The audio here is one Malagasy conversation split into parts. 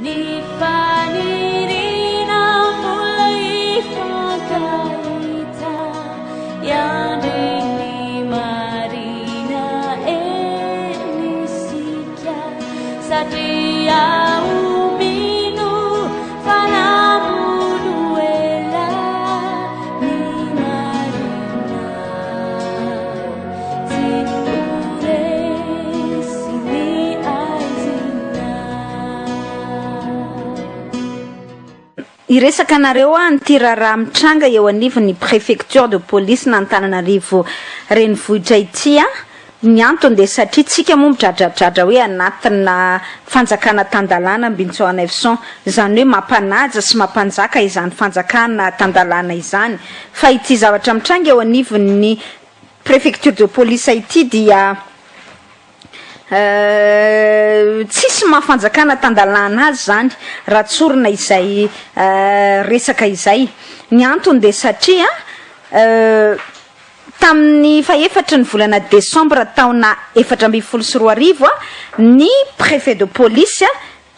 Ny faniriana mbola hifankahita Hiandry ny marina eny isika Satria aho mino fa namono ela ny marina Tsy ho resy ny aizina. Hiresaka anareo aho an'ity raharaha mitranga eo anivon'ny préfecture de police n'Antananarivo renivohitra ity a! Ny antony dia satria tsika moa midradradradra hoe anatina fanjakana tan-dalàna Mbintsoanefson, izany hoe mampanaja sy mampanjaka izany fanjakana tan-dalàna izany. Fa ity zavatra mitranga eo anivon'ny préfecture de police ity dia Tsisy maha fanjakana tan-dalàna azy zany raha tsorina izay resaka izay. Ny antony dia satria tamin'ny fahefatry ny volana desambra taona 2014 ny préfet de police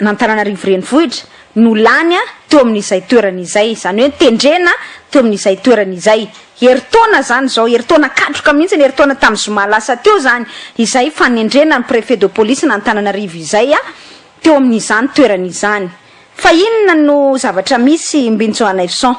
n'Antananarivo Renivohitra no lany teo amin'izay toerana izay, izany hoe notendrena teo amin'izay toerana izay. Herintaona izany izao, herintaona katroka mihitsy, herintaona tamin'ny zoma lasa teo izany izay fanendrena ny préfet de police n'Antananarivo izay teo amin'izany toerana izany. Fa inona no zavatra misy Mbinjo Anaivson?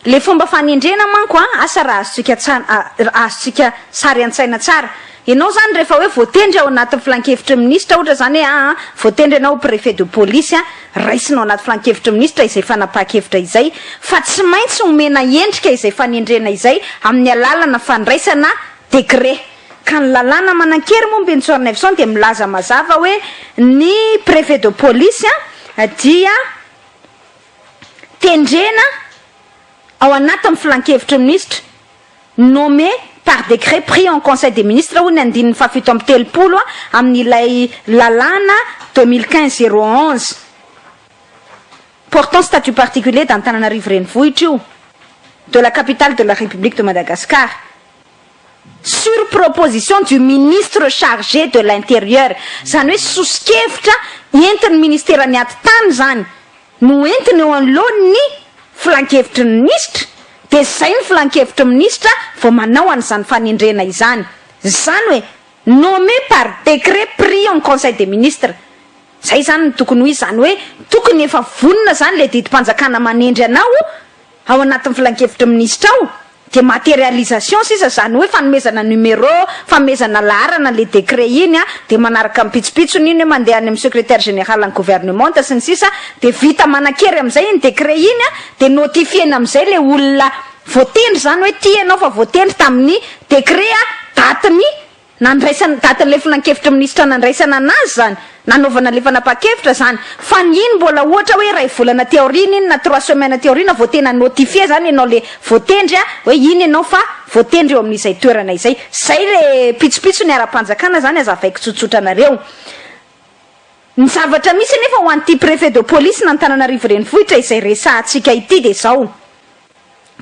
Le fomba fanendrena manko an, asa raha azontsika tsara, azontsika sary an-tsaina tsara. Ianao zany rehefa hoe voatendry ao anatin'ny filankevitry ny minisitra ohatra zany hoe aa voatendry ianao ho préfet de police an, raisina ao anaty filankevitry ny minisitra izay fanapahan-kevitra izay fa tsy maintsy omena endrika izay fanendrena izay amin'ny alalana fandraisana décret. Ka ny lalàna manan-kery moa Mbinintsoarinaivison dia milaza mazava hoe ny préfet de police an dia Tendrena ao anatin'ny filankevitry ny minisitra, nommé par décret pris en conseil des ministres hoy ny andininy faha-37 amin'ilay lalàna 2015 011 portant statut particulier d'Antananarivo Renivohitra io, de la capitale de la République de Madagascar. Sur proposition du ministre chargé de l'intérieur, izany hoe soso-kevitra entin'ny ministeran'ny atitany izany no entiny eo anoloan'ny filankevitry ny minisitra, dia izay ny filankevitry ny minisitra vao manao an'izany fanendrena izany. Izany hoe nommé par décret pris en conseil des ministres. Izay izany no tokony ho izy, izany hoe tokony efa vonona izany ilay didim-panjakana manendry anao ao anatin'ny filankevitry ny minisitra ao, Dia materialisation sisa zany hoe fanomezana numero, fanomezana laharana le décret iny an, dia manaraka ny pitsopitsony iny hoe mandeha any amin'ny secrétaire général ny gouvernementa sy ny sisa, dia vita manan-kery amin'izay iny décret iny an, dia notifier-na amin'izay le olona voatendry zany hoe ty ianao fa voatendry tamin'ny décret an, datin'ny Nandraisana, datin'ilay filankevitry ny minisitra nandraisana anazy izany, nanaovana ilay fanapahan-kevitra izany, fa ny iny mbola ohatra hoe iray volana aty aoriana iny na trois semaines aty aoriana vao tena notifier izany ianao ilay voatendry a, hoe iny ianao fa voatendry eo amin'izay toerana izay. Izay ilay pitsopitsony ara-panjakana izany azavaiko tsotsotra anareo. Ny zavatra misy anefa ho an'ity préfet de police n'Antananarivo Renivohitra izay resahantsika ity dia izao.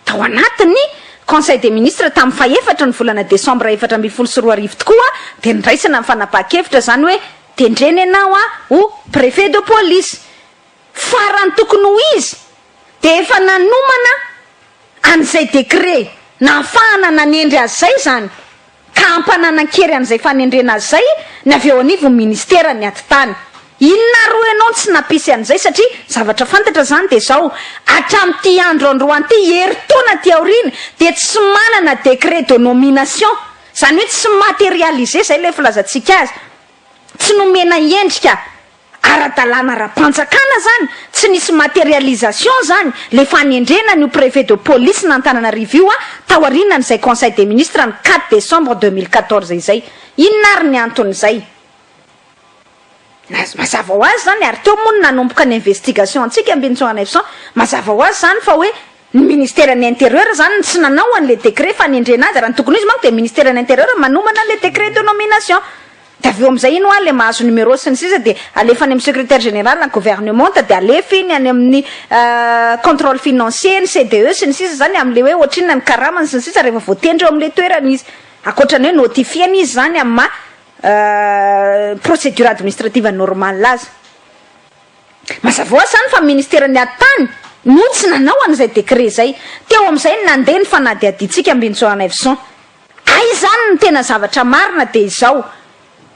Tao anatin'ny Conseil des ministres tamin'ny fahefatry ny volana desambra 2014 tokoa dia noraisina ny fanapahan-kevitra izany hoe tendrena ianao ho préfet de police. Fa raha ny tokony ho izy dia efa nanomana an'izay décret nahafahana nanendry azy izay izany. ka hampananan-kery an'izay fanendrena azy izay ny avy eo anivon'ny ministeran'ny atitany. Inona ary hoy ianao no tsy nampisy an'izay satria zavatra fantatra izany dia izao, hatramin'ity andro androany ity, herintaona aty aoriana dia tsy manana décret de nomination, izany hoe tsy materialisé, izay ilay filazantsika azy, tsy nomena endrika Ara-dalàna ara-panjakana zany, tsy nisy materialisation zany le fanendrena an'io préfet de police n'Antananarivo io taorianan'izay conseil des ministres ny quatre décembre 2014 izay. Inona ary ny anton'izay? Mazava ho azy zany, ary teo moa no nanomboka ny investigation antsika Ambinintsoanaivoson, mazava ho azy zany fa hoe ny ministeran'ny intérieur zany no tsy nanao an'le décret fanendrena azy, raha ny tokony ho izy manko dia ministeran'ny intérieur manomana an'le décret de nomination. Dia avy eo amin'izay iny hoa le mahazo numéro sy ny sisa dia alefa any amin'ny secrétaire général ny gouvernementa dia alefa iny any amin'ny contrôle financier ny CDE sy ny sisa zany amin'le hoe ohatrinona ny karamany sy ny sisa rehefa voatendry eo amin'le toerana izy. Ankoatra ny hoe notifier-na izy zany amin'ny maha procédure administrative normale azy. Mazava ho azy izany fa ministeran'ny atitany no tsy nanao an'izay décret izay. Teo amin'izay no nandeha ny fanadihadiantsika Ambinintsoa Ranaivoson. Hay izany ny tena zavatra marina dia izao,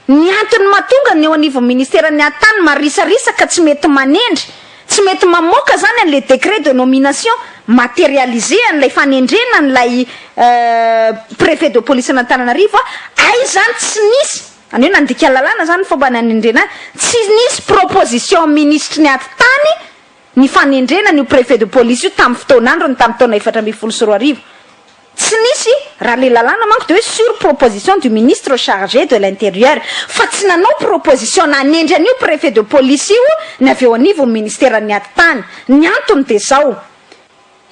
ny antony mahatonga ny eo anivon'ny ministeran'ny atitany marisarisa ka tsy mety manendry, tsy mety mamoaka izany an'ilay décret de nomination matérialisé an'ilay fanendrena an'ilay préfet de police an'Antananarivo, hay izany tsy nisy, izany hoe nandika lalàna izany ny fomba nanendrena azy, tsy nisy proposition minisitry ny atitany ny fanendrena an'io préfet de police io tamin'ny fotoan'androny tamin'ny taona 2014. Tsy nisy, raha le lalàna manko de hoe sur proposition du ministre chargé de l'intérieur, fa tsy nanao proposition nanendry an'io préfet de police io ny avy eo anivon'ny ministeran'ny atitany. Ny antony de zao,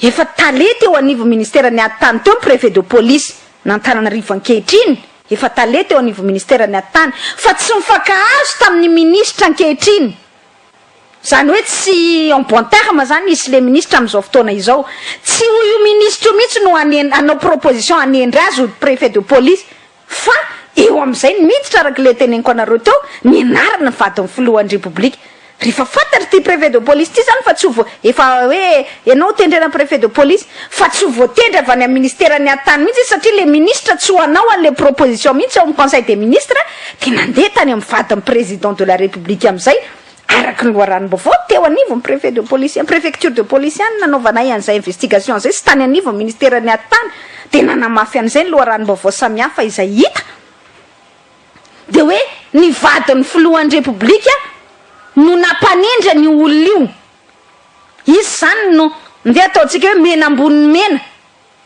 efa tale teo anivon'ny ministeran'ny atitany teo ny préfet de police n'Antananarivo ankehitriny, efa tale teo anivon'ny ministeran'ny atitany, fa tsy mifankahazo tamin'ny minisitra ankehitriny. Izany hoe tsy en bon terme izany izy sy le ministra amin'izao fotoana izao. Tsy ho io ministra io mihitsy no hanao proposition hanendry azy ho préfet de police fa eo amin'izay no miditra araka ilay teneniko anareo teo ny anarana ny vadin'ny filohan'ny repoblika. Rehefa fantatr'ity préfet de police ity izany fa tsy ho voa, efa hoe ianao tendrena préfet de police fa tsy ho voatendry avy any amin'ny ministeran'ny atitany mihitsy izy satria le ministra tsy ho hanao an'ilay proposition mihitsy ao amin'ny conseil des ministres dia nandeha tany amin'ny vadin'ny président de la république amin'izay araka ny loharanom-baovao teo anivon'ny préfet de police, préfecture de police ihany nanaovanay an'izay investigation izay sy tany anivon'ny ministeran'ny atitany dia nanamafy an'izay ny loharanom-baovao samihafa izay hita dia hoe ny vadin'ny filohan'ny repoblika no nampanendry an'io olona io. Izy izany no ndeha ataontsika hoe mena ambonin'ny mena,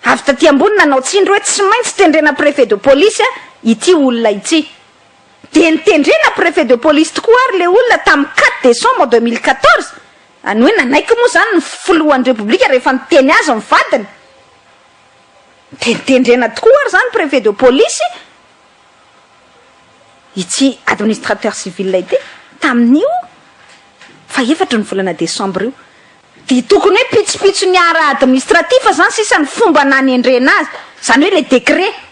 avy taty ambony nanao tsindry hoe tsy maintsy tendrena préfet de police ity olona ity. Dia nitendrena préfet de police tokoa ary ilay olona tamin'ny 4 décembre 2014, ny hoe nanaiky moa izany ny filohan'ny repoblika rehefa niteny azy ny vadiny. Dia nitendrena tokoa ary izany préfet de police ity administrateur civil ity tamin'io fahefatry ny volana desambra io. Dia tokony hoe pitsopitsony ara administratif izany sisa ny fomba nanendrena azy, izany hoe ilay décret.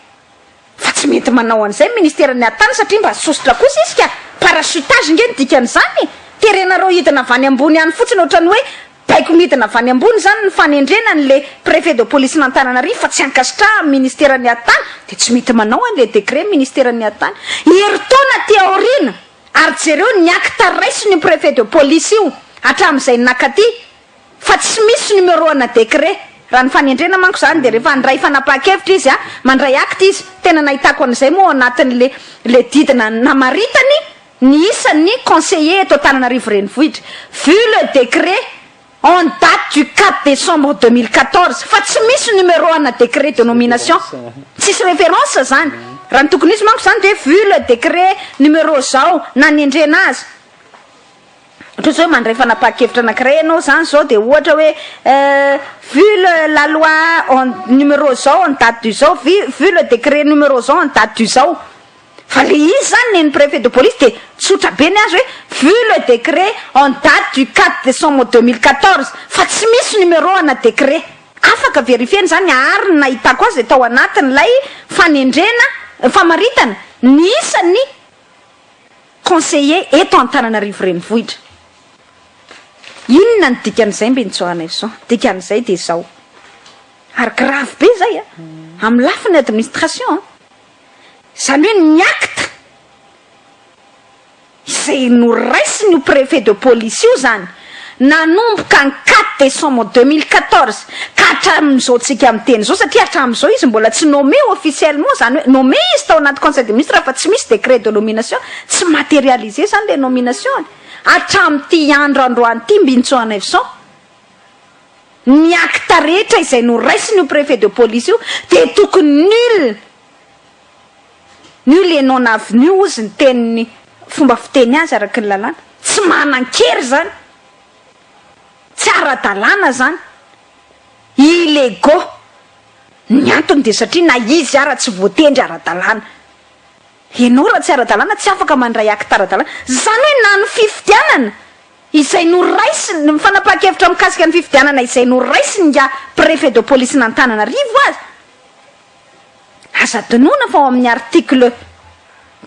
Fa tsy mety manao an'izay ny ministeran'ny atany satria mba sosotra kosa izy ka! Parachutage nge ny dikan'izany e! Terenareo hidina avy any ambony any fotsiny ohatran'ny hoe baiko midina avy any ambony izany ny fanendrena an'le préfet de police n'Antananarivo fa tsy ankasitrahan'ny ministeran'ny atany dia tsy mety manao an'le décret ny ministeran'ny atany. Herintaona aty aoriana ary jereo ny acte raisin'io préfet de police io hatramin'izay nakaty Fa tsy misy numéro ana décret. Raha ny fanendrena manko izany dia rehefa handray fanapahan-kevitra izy a, mandray acte izy, tena nahitako an'izay moa ao anatin'le le didy namaritany ny isan'ny conseiller eto Antananarivo Renivohitra, vu le décret en date du 4 décembre 2014, fa tsy misy numéro ana décret de nomination, tsisy référence zany, raha ny tokony izy manko izany dia vu le décret numéro zao nanendrena azy. Ohatra zao hoe mandray fanapahan-kevitra anankiray ianao zany zao de ohatra hoe vu le la loi en numéro zao en date du zao, vu vu le décret numéro zao en date du zao, fa le izy zany nen'ny préfet de police de tsotra be ny azy hoe vu le décret en date du 4 décembre 2014 fa tsy misy numéro ana décret, afaka verifier-na zany ary ny nahitako azy de tao anatin'ilay fanendrena famaritana ny isan'ny Conseiller eto Antananarivo Renivohitra. Inona ny dikan'izay Mbinintsoa Ranaivoson? Dikan'izay dia izao, ary grave be izay a, amin'ny lafiny administration a, izany hoe ny acte izay noraisin'io préfet de police io izany nanomboka ny 4 décembre 2014 ka hatramin'izao tsika miteny izao, satria hatramin'izao izy mbola tsy nommé officiellement, izany hoe nommé izy tao anaty conseil des ministres fa tsy misy décret de nomination, tsy matérialisé izany ilay nomination-ny, hatramin'ity andro androany ity Mbinintsoa Nefson, ny acte rehetra izay noraisin'io préfet de police io dia tokony nul, nul et non avenu hozy ny tenin'ny fomba fiteny azy araka ny lalàna, tsy manan-kery izany. Tsy ara-dalàna zany. Illégaux. Ny antony dia satria na izy ara tsy voatendry ara-dalàna. Ianao raha tsy ara-dalàna tsy afaka mandray acte ara-dalàna. Zany hoe na ny fifidianana izay noraisiny, ny fanapahan-kevitra mikasika ny fifidianana izay noraisiny ingahy préfet de police n'Antananarivo aza, aza adinoina fa ao amin'ny article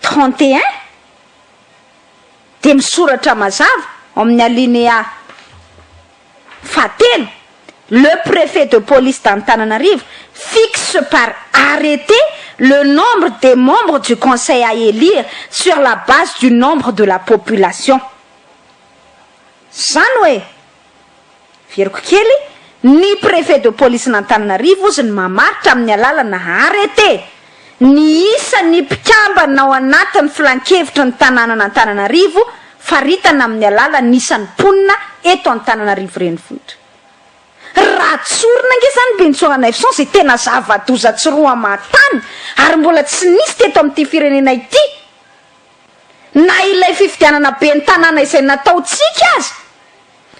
31, dia misoratra mazava ao amin'ny alinéa Fahatelo, le préfet de police d'Antananarivo fixe par arrêté le nombre des membres du conseil à élire sur la base du nombre de la population. Zany hoe, veriko kely, ny préfet de police n'Antananarivo izy ny mamaritra amin'ny alalana arrêté ny isan'ny mpikambana ao anatin'ny filankevitra ny tanàna n'Antananarivo, faritana amin'ny alalana isan'ny mponina eto Antananarivo renivohitra. Raha tsorina nge zany, Benitsoa Nefson, zay tena zava-doza tsy roa amatany ary mbola tsy nisy teto amin'ity firenena ity, na ilay fifidianana be ny tanàna izay nataotsika azy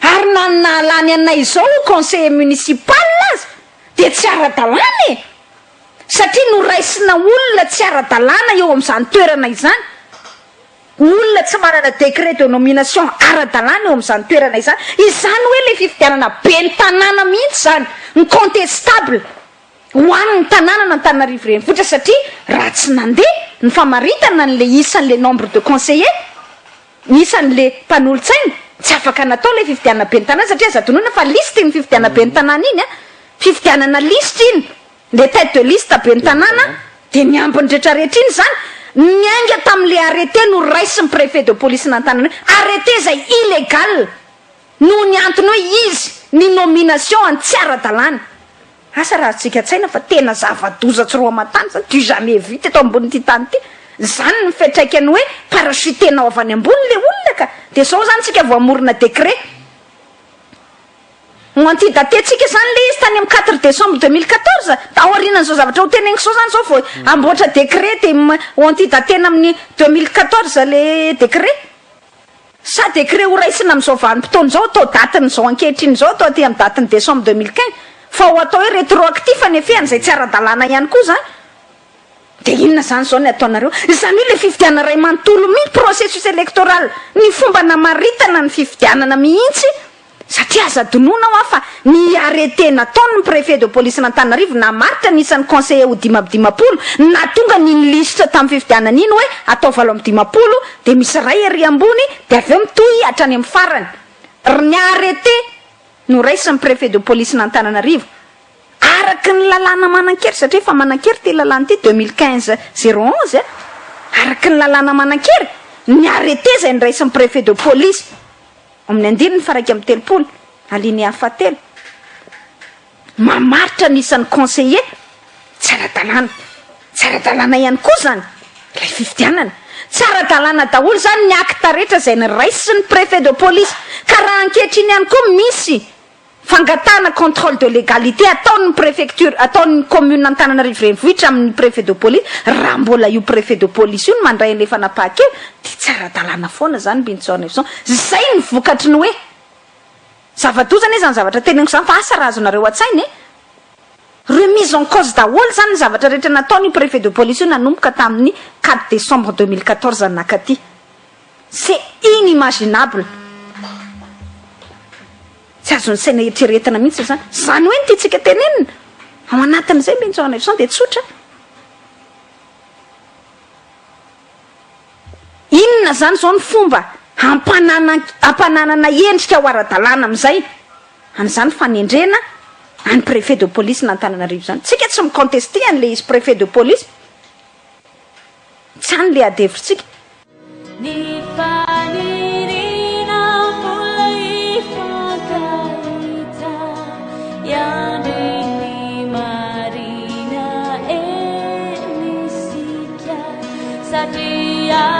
ary na nalany anay izao conseiller municipal azy, de tsy ara-dalàna e, satria noraisina olona tsy ara-dalàna eo amin'izany toerana izany, olona tsy manana décret de nomination ara-dalàna eo amin'izany toerana izany. Izany hoe le fifidianana be ny tanàna mihitsy zany ny contestable ho an'ny tanàna n'Antananarivo renivohitra, satria raha tsy nandeha ny famaritana n'le isan'le nombre de conseiller, isan'le mpanolotsaina, tsy afaka natao le fifidianana be ny tanàna, satria aza adinoina fa liste ny fifidianana be ny tanàna iny, a fifidianana liste iny, le tête de liste be ny tanàna, de ny ambiny rehetrarehetra iny. Zany niainga tam'le arrêté no raisin'ny préfet de police n'Antananarivo, arrêté zay illégal noho ny antony hoe izy ny nomination any tsy ara-dalàna. Asa raha atsika tsaina fa tena zava-doza tsy roa amatany zany, du jamais vu teto ambonin'ity tany ity zany, ny fiatraikany hoe parachutenao avy any ambony le olona. Ka de zao zany tsika voamorona décret ho antidatentsika zany le izy tany amy 4 décembre 2014. Aorinan'izao zavatra ho teneniko zao zany, zao vo amboatra décret de ho antidatena amin'ny 2014 le décret, sa décret ho raisina am'izao vanim-potoana zao, atao datin'izao ankehitriny zao, atao aty amy datiny décembre 2015, fa ho atao hoe rétroactif ny efehan'izay tsy ara-dalàna ihany koa zany. De inona zany zao ny ataonareo zany hoe le fifidianana ray manontolo mihitsy, processus électoral, ny fomba namaritana ny fifidianana mihitsy? Satria aza adinoina ao a fa ny arrêté nataony ny préfet de police n'Antananarivo namaritra ny isan'ny conseiller ho 55, na tonga ny lisitra tamin'ny fifidianana iny hoe atao 58, de misy ray ary ambony, de avy eo mitohy hatrany amin'ny farany. Ny arrêté no raisin'ny préfet de police n'Antananarivo araky ny lalàna manan-kery, satria efa manan-kery ty lalàna ity, 2015 011 a, araky ny lalàna manan-kery, ny arrêté zay nyraisin'ny préfet de police amin'ny andininy fa 31 alinéa fahatelo mamaritra ny isan'ny conseiller, tsy ara-dalàna. Tsy ara-dalàna ihany koa zany lay fifidianana, tsy ara-dalàna daholo zany ny acte rehetra zay ny raisin'ny préfet de police. Ka raha ankehitriny ihany koa misy fangatahana contrôle de légalité ataon'ny préfecture, ataon'ny commune Antananarivo renivohitra amin'ny préfet de police, raha mbola io préfet de police io no mandray an'le fanapaha-kevitra, de tsy ara-dalàna foana zany. Mbintsonefson zay ny vokatry ny hoe zava-doza anie zany zavatra teneniko zany, fa asa raha azonareo an-tsaina e. Remise en cause daholo zany ny zavatra rehetra nataony io préfet de police io nanomboka tamin'ny 4 décembre 2014 nakaty. C'est inimaginable, tsy azony saina eritreretina mihitsy zany. Zany hoe ny tiatsika tenenina ao anatin'izay, Mbintsonefson, de tsotra: inona zany zao ny fomba ampananana endrika ho ara-dalàna am'izay an'izany fanendrena any préfet de police n'Antananarivo zany? Tsika tsy miconteste an'le izy préfet de police, tsy any le adevitsika. Ny fanirina mbola ifankahita iandry ny marina enisika satria.